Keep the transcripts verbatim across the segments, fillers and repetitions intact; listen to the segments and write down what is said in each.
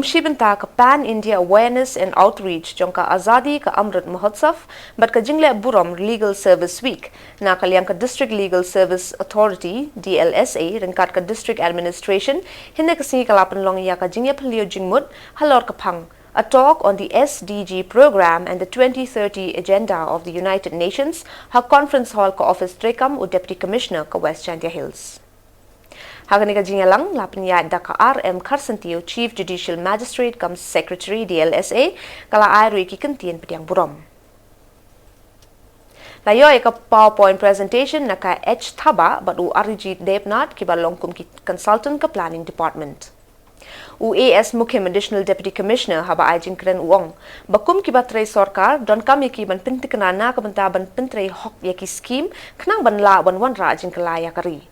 Shi bynta ka Pan India Awareness and Outreach jong ka Azadi ka Amrit Mahotsav bad ka jingleh burom Legal Service Week na ka liang ka District Legal Service Authority, D L S A, ryngkat ka District Administration, hynne ka sngi ka la pynlong ïa ka jingïapylliew jingmut halor ka phang A Talk on the S D G Programme and the twenty thirty Agenda of the United Nations ha Conference Hall ka office treikam u Deputy Commissioner ka West Jaintia Hills. Ha kane ka jingïalang la pynïaid da ka R M Kharsyntiew, Chief Judicial Magistrate cum Secretary D L S A, ka la ai ruh ïa ki kyntien pdiang burom. La ïoh ïa ka PowerPoint presentation na ka H Thabah bad u Arijit Debnath kiba long kum ki consultant ka Planning Department. U A S Mukhim, Additional Deputy Commissioner, haba ai jingkren u ong ba kum kiba trei sorkar, donkam ïa ki ban pyntikna na ka bynta ban pyntrei hok ïa ki skim khnang ban lah ban wanrah jingkylla ïa ka ri.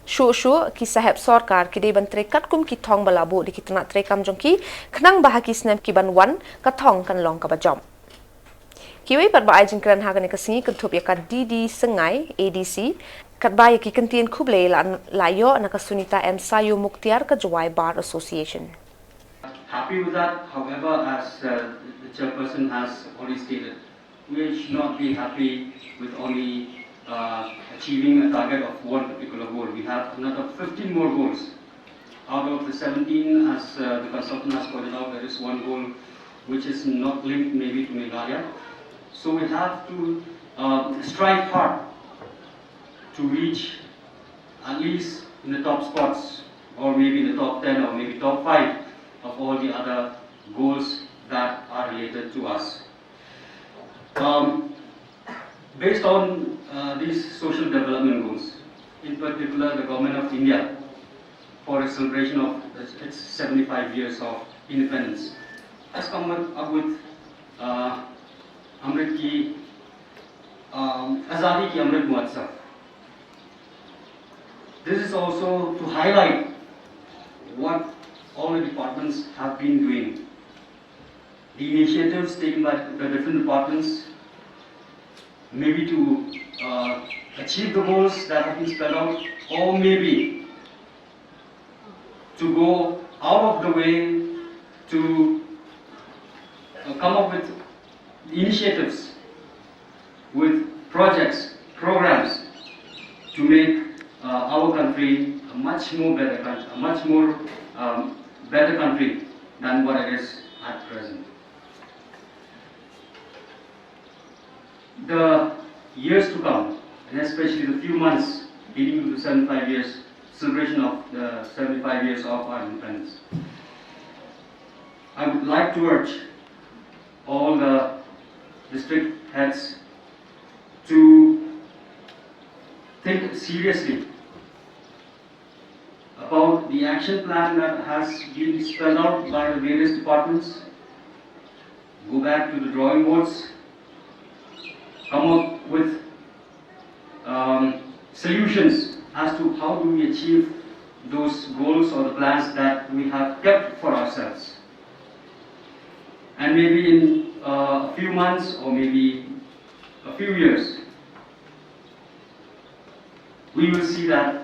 Shuh shuh ki sahep sorkar ki dei ban trei katkum ki thong ba la buh da ki tnat treikam jong ki, khnang ba ha ki snem ki ban wan ka thong kan long kaba jop. Kiwei pat ba ai jingkren ha kane ka sngi kynthup ïa ka D D Syngai, A D C, katba ïa ki kyntien khublei la, la ïoh na ka Sunita M Sayu Mukhtiar ka Jowai Bar Association. Happy with that. However, as uh, the chairperson has already stated, we should not be happy with only uh, achieving a target of one particular goal. We have another fifteen more goals. Out of the seventeen, as uh, the consultant has pointed out, there is one goal which is not linked maybe to Meghalaya. So we have to uh, strive hard to reach at least in the top spots, or maybe in the top ten, or maybe top five of all the other goals that are related to us. Um, based on uh, these social development goals, in particular the Government of India, for the celebration of its seventy-five years of independence, has come up with uh, Amrit Ki, um, Azadi Ki Amrit Mahotsav. This is also to highlight what all the departments have been doing, the initiatives taken by the different departments, maybe to uh, achieve the goals that have been spelled out, or maybe to go out of the way to uh, come up with initiatives, with projects, programs to make uh, our country a much more better country, a much more um, better country than what it is at present. The years to come, and especially the few months leading to the seventy-five years celebration of the seventy-five years of our independence, I would like to urge all the district heads to think seriously about the action plan that has been spelled out by the various departments. Go back to the drawing boards, come up with um, solutions as to how do we achieve those goals or the plans that we have kept for ourselves. And maybe in uh, a few months or maybe a few years, we will see that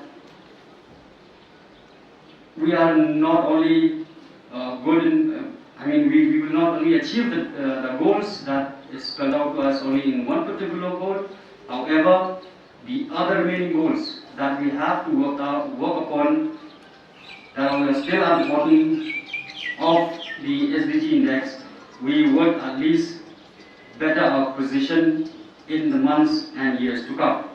we are not only uh, good in, uh, I mean, we, we will not only achieve the, uh, the goals that is spelled out to us only in one particular goal. However, the other remaining goals that we have to work, out, work upon that are still at the bottom of the S D G index, we would at least better our position in the months and years to come.